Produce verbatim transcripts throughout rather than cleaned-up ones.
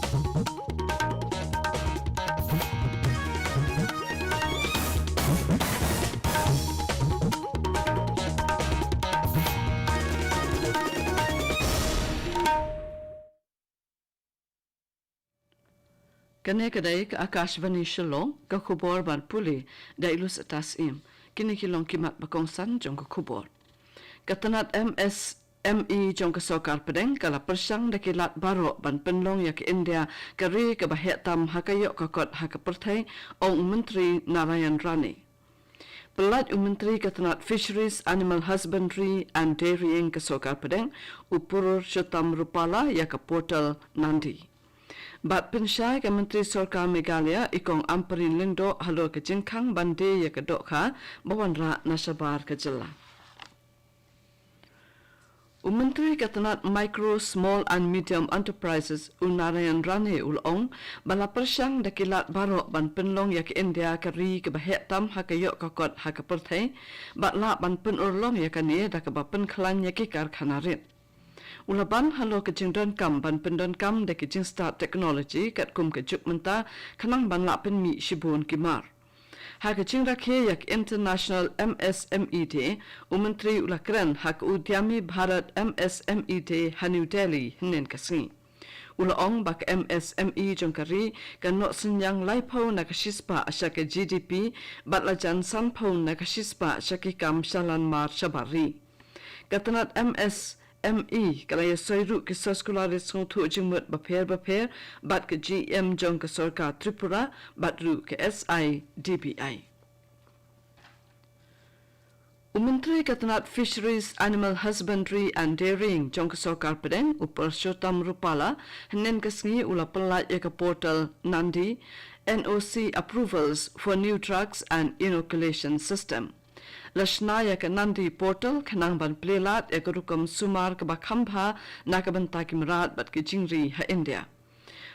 Kane ka dei ka Akashvani Shillong, ka khubor ban pule da i Lucy Tasim. Kine ki long ki mat ba kongsan jong ka khubor. Ka tnat M S M E jong ka sorkar pdeng ka la pyrshang da ki lad baroh ban pynlong ïa ka India ka ri kaba heh tam ha ka ïoh ka kot ha ka pyrthei, ong u Myntri Narayan Rane. Pyllait u Myntri ka tnat Fisheries, Animal Husbandry and Dairying ka sorkar pdeng, u Purushottam Rupala, ïa ka portal Nandi. Bad pynshai ka Myntri Sorkar Meghalaya i Kong Ampareen Lyngdoh halor ka jingkhang ban die ïa ka dohkha ba wanrah na shabar ka jylla. U Myntri ka tnat Micro, Small and Medium Enterprises, u Narayan Rane, u la ong ba la pyrshang da ki lad baroh ban pynlong ïa ka India ka ri kaba heh tam ha ka ïoh ka kot ha ka pyrthei, bad lah ban pynurlong ïa kane da kaba pynkhlaiñ ïa ki karkhana rit. U la ban halor ka jingdonkam ban pyndonkam da ki jingstad technology katkum ka juk mynta, khnang ban lah pynmih shibun ki mar. Ha ka jingrakhe ïa ka International M S M E Day, u Myntri u la kren ha ka Udyami Bharat M S M E Day ha New Delhi hynnin ka sngi. U la ong ba ka M S M E jong ka ri kan noh synñiang laiphew na ka shispah sha ka G D P, bad lajan sanphew na ka shispah sha ki kam shalan mar shabar ri. Ka tnat M S M E ka la ïasoi ruh ki soskular ri sngewthuh jingmut bapher bapher bad ka G M jong ka sorkar Tripura bad ruh ka S I D B I. U Myntri ka tnat Fisheries, Animal Husbandry and Dairying jong ka sorkar pdeng, u Purushottam Rupala, hynnin ka sngi u la pyllait ïa ka portal Nandi, N O C Approvals for New Drugs and Inoculation System. La shna ïa ka Nandi portal khnang ban plie lad ïa ka rukom sumar kaba kham bha na ka bynta ki mrad bad ki jingri ha India.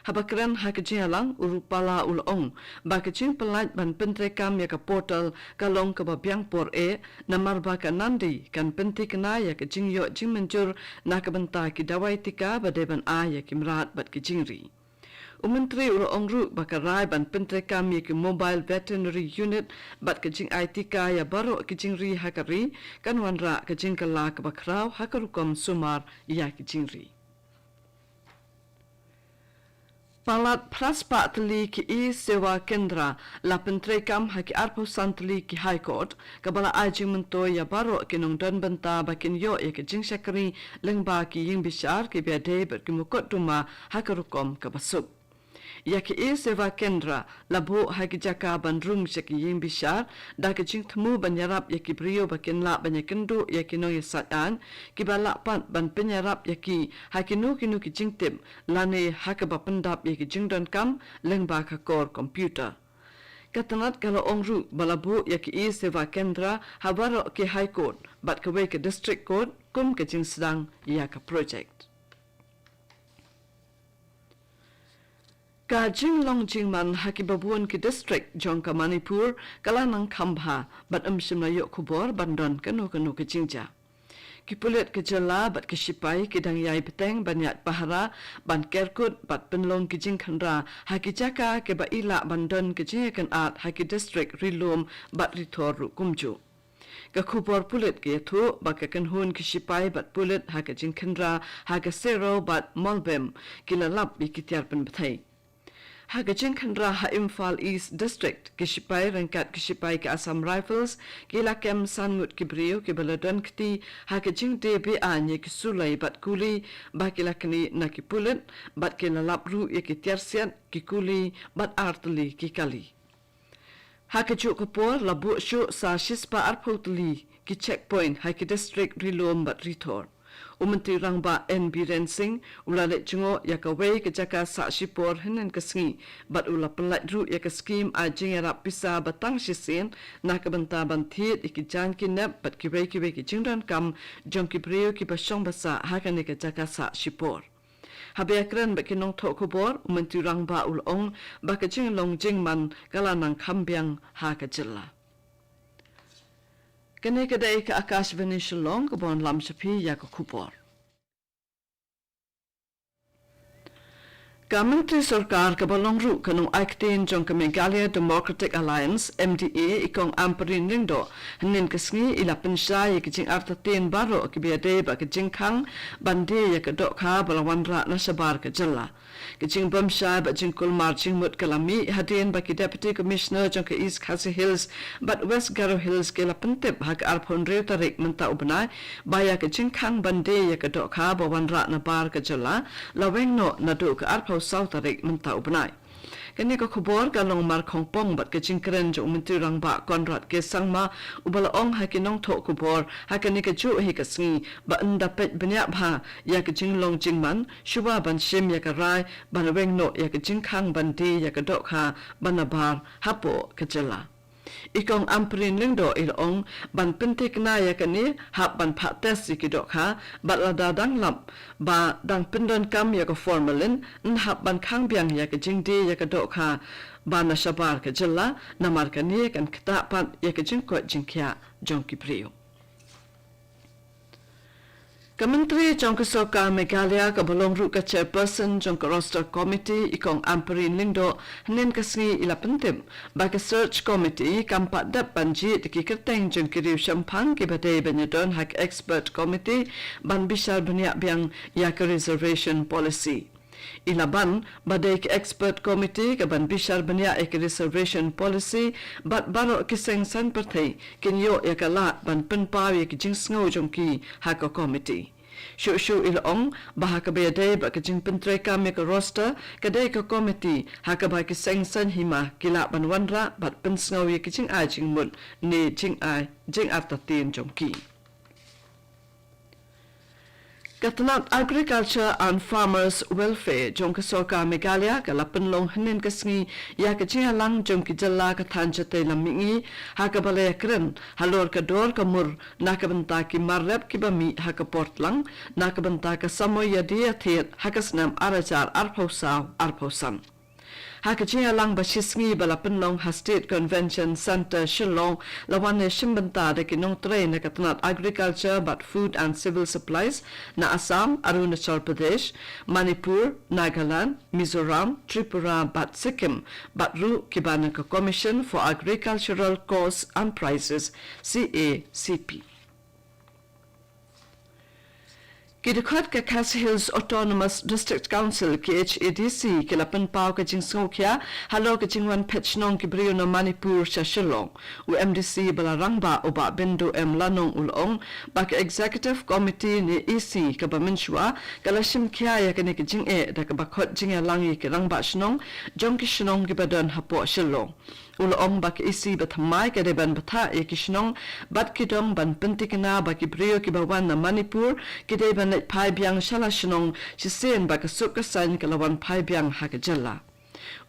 Haba kren ha ka jingïalang, u Rupala u la ong ba ka jingpyllait ban pyntreikam ïa ka portal ka long kaba biang por eh, namar ba ka Nandi kan pynthikna ïa ka jingïoh jingmynjur na ka bynta ki dawai tika ba dei ban ai ïa ki mrad bad ki jingri. U Myntri u la ong ruh ba ka rai ban pyntreikam ïa ki Mobile Veterinary Unit bad ka jingai tika ïa baroh ki jingri ha ka ri kan wanrah ka jingkylla kaba khraw ha ka rukom sumar ïa ki jingri. Palat phra spah tylli ki E-Sewa Kendra la pyntreikam ha ki arphew san tylli ki High Court, kaba la ai jingmyntoi ïa baroh ki nongdon bynta ba kin ïoh ïa ka jingshakri lyngba ki ïingbishar kiba ïadei bad ki mukotduma ha ka rukom kaba suk. Ïa ki E-Sewa Kendra la buh ha ki jaka ban rung sha ki ïingbishar, da ka jingthmu ban ïarap ïa ki briew ba kin lah ban ïakynduh ïa ki nongïasaid aiñ kiba lah pat ban pynïarap ïa ki ha kino kino ki jingtip lane ha kaba pyndap ïa ki jingdonkam lyngba ka kor computer. Ka tnat ka la ong ruh ba la buh ïa ki E-Sewa Kendra ha baroh ki High Court bad kawei ka District Court kum ka jingsdang ïa ka project. Ka jinglong jingman ha kiba bun ki district jong ka Manipur ka la nang kham bha bad ym shym la ïoh khubor ban don kano kano ka jingjia. Ki pulit ka jylla bad ki shipai ki dang ïai bteng ban ïaid pahara, ban kerkut bad pynlong ki jingkhynra ha ki jaka kiba i lah ban don ka jingïakynad ha ki district Ri-lum bad Ri-thor ruh kumjuh. Ka khubor pulit ka ïathuh ba ka kynhun ki shipai bad pulit ha ka jingkhynra ha ka Sero bad Molbem ki la lap ïa ki tiar pynbthei. Ha ka jingkhynra ha Imphal East District, ki shipai ryngkat ki shipai ka Assam Rifles ki la kem san ngut ki briew kiba la don kti ha ka jingdie be-aiñ ïa ki sulei bad kuli ba ki la knieh na ki pulit, bad ki la lap ruh ïa ki tiar siat, ki kuli bad ar tylli ki kali. Ha kajuh ka por la buh shuh sa shispah arphew tylli ki checkpoint ha ki district Ri-lum bad Ri-thor. U Myntri Rangbah N Biren Singh u la leit jngoh ïa kawei ka jaka sah shipor hynnin ka sngi, bad u la pyllait ruh ïa ka skhim ai jingïarap pisa ba tang shisien na ka bynta ban thied ïa ki jaiñ kidnap bad kiwei kiwei ki jingdonkam jong ki briew kiba shong ba sah ha kane ka jaka sah shipor. Haba ïakren bad ki nongthoh khubor, u Myntri Rangbah u la ong ba ka jinglong jingman ka la nang kham biang ha ka jylla. Kane ka dei ka Akashvani Shillong kaba wanlam sha phi ïa ka khubor. Ka Myntri Sorkar kaba long ruh ka nongai ktien jong ka Meghalaya Democratic Alliance, M D A, i Kong Ampareen Lyngdoh, hynnin ka sngi i la pynshai ïa ki jingartatien baroh kiba ïadei bad ka jingkhang ban die ïa ka dohkha ba la wanrah na shabar ka jylla. Ka jingbymshai bad jingkulmar jingmut ka la mih hadien ba ki Deputy Commissioner jong ka East Khasi Hills bad West Garo Hills ki la pyntip ha ka arphew hynriew tarik mynta u bnai ba ïa ka jingkhang ban die ïa ka dohkha ba wanrah na bar ka jylla la weng noh naduh ka arphew saw tarik mynta u bnai. Kane ka khubor ka long mar khongpong bad ka jingkren jong u Myntri Rangbah Conrad K Sangma, uba la ong ha ki nongthoh khubor ha kane kajuh hi ka sngi ba ynda peit bniah bha ïa ka jinglong jingman, shuwa ban shim ïa ka rai ban weng noh ïa ka jingkhang ban die ïa ka dohkha ba na bar hapoh ka jylla. I Kong Ampareen Lyngdoh i la ong ban pynthikna ïa kane hap ban phah test ïa ki dohkha bad lada dang lap ba dang pyndonkam ïa ka formalin, yn hap ban khang biang ïa ka jingdie ïa ka dohkha ba na shabar ka jylla, namar kane kan ktah pat ïa ka jingkoit jingkhiah jong ki briew. Ka Myntri jong ka Sorkar Meghalaya kaba long ruh ka Chairperson jong ka Roster Committee, i Kong Ampareen Lyngdoh, hynnin ka sngi i la pyntip ba ka Search Committee kam pat dep ban jied ïa ki kyrteng jong ki riew shemphang kiba dei ban ïadon ha ka Expert Committee ban bishar bniah biang ïa ka Reservation Policy. I la ban ba dei ka Expert Committee ka ban bishar bniah ïa ka Reservation Policy bad baroh ki seng saiñ pyrthei kin ïoh ïa ka lad ban pynpaw ïa ki jingsngew jong ki ha ka Committee. Shuh shuh i la ong ba ha kaba ïadei bad ka jingpyntreikam ïa ka Roster, ka dei ka Committee ha kaba ki seng saiñ hima ki lah ban wanrah bad pynsngew ïa ki jingai jingmut ne jingai jingartatien jong ki. Ka tnat Agriculture and Farmers Welfare jong ka Sorkar Meghalaya ka la pynlong hynnin ka sngi ïa ka jingïalang jong ki jylla ka thaiñ shatei lam mihngi, ha kaba la ïakren halor ka dor ka mur na ka bynta ki mar rep kiba mih ha ka por tlang na ka bynta ka samoi ïadie ïathied ha ka snem ar hajar arphew saw arphew san. Ha ka jingïalang ba shisngi ba la pynlong ha State Convention Centre Shillong, la wan ïashim bynta da ki nongtrei na ka tnat Agriculture bad Food and Civil Supplies na Assam, Arunachal Pradesh, Manipur, Nagaland, Mizoram, Tripura bad Sikkim, bad ruh kiba na ka Commission for Agricultural Costs and Prices, C A C P. Ki dkhot ka Khasi Hills Autonomous District Council, K H A D C, ki la pynpaw ka jingsngewkhia halor ka jingwan phet shnong ki briew na Manipur sha Shillong. U M D C ba la rangbah u Bah Bindu M Lanong u la ong ba ka Executive Committee ne E C kaba mynshuwa ka la shim khia ïa kane ka jingeh da kaba khot jingïalang ïa ki rangbah shnong jong ki shnong kiba don hapoh Shillong. U la ong ba ka E C ba thymmai ka dei ban bthah ïa ki shnong bad ki dong ban pynthikna ba ki briew kiba wan na Manipur ki dei ban leit phai biang sha la shnong shisien ba ka suk ka saiñ ka la wan phai biang ha ka jylla.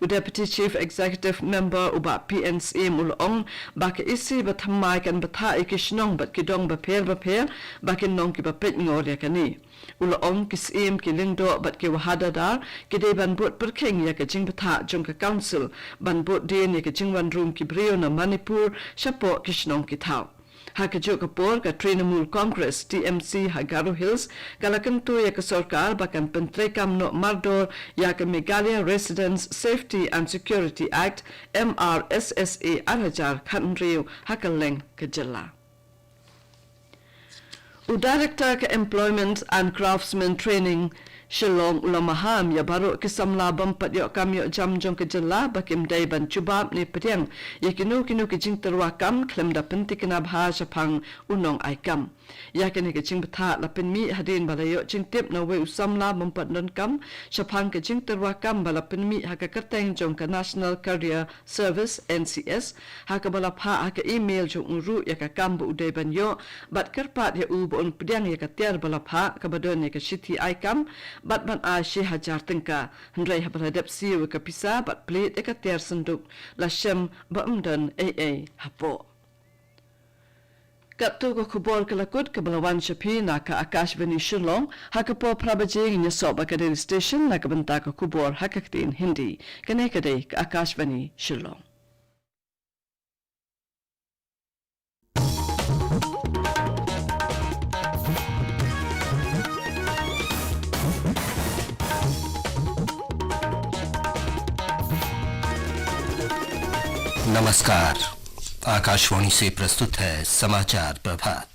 U Deputy Chief Executive Member u Bah P N Syiem u la ong ba ka E C ba thymmai kan bthah ïa ki shnong bad ki dong bapher bapher ba kin long kiba peit ngor ïa kane. U la ong ki Syiem, ki Lyngdoh bad ki Wahadadar ki dei ban bud pyrkhing ïa ka jingbthah jong ka Council ban bud dien ïa ka jingwan rum ki briew na Manipur shapoh ki shnong ki thaw. Ha kajuh ka por ka Trinamool Congress, T M C, ha Garo Hills ka la kyntu ïa ka sorkar ba kan pyntreikam noh mardor ïa ka Meghalaya Residents Safety and Security Act, M R S S A, ar hajar khathynriew ha kylleng ka jylla. U Director ka Employment and Craftsmen Training Shillong u la maham ïa baroh ki samla bym pat ïoh kam ïoh jam jong ka jylla ba kim dei ban jubab ne pdiang ïa kino kino ki jingtyrwa kam khlem da pynthikna bha shaphang u nongai kam. Ïa kane ka jingbthah la pynmih hadien ba la ïoh jingtip na uwei u samla bym pat donkam shaphang ka jingtyrwa kam ba la pynmih ha ka kyrteng jong ka National Career Service, N C S, ha kaba la phah ha ka email jong u ruh ïa ka kam ba u dei ban ïoh bad kyrpad ïa u ba un pdiang ïa ka tiar ba la phah kaba don ïa ka shithi ai kam bad ban ai shi hajar tyngka. Hynrei haba la dep siew ïa ka pisa bad plie ïa ka tiar synduk, la shem ba ym don ei ei hapoh. Katto ka khubor ka la kut kaba la wan sha phi na ka Akashvani Shillong. Ha ka por phra baje ngin ïasoh bad ka Delhi Station na ka bynta ka khubor ha ka ktien Hindi. Kane ka dei ka Akashvani Shillong. नमस्कार, आकाशवाणी से प्रस्तुत है समाचार प्रभात।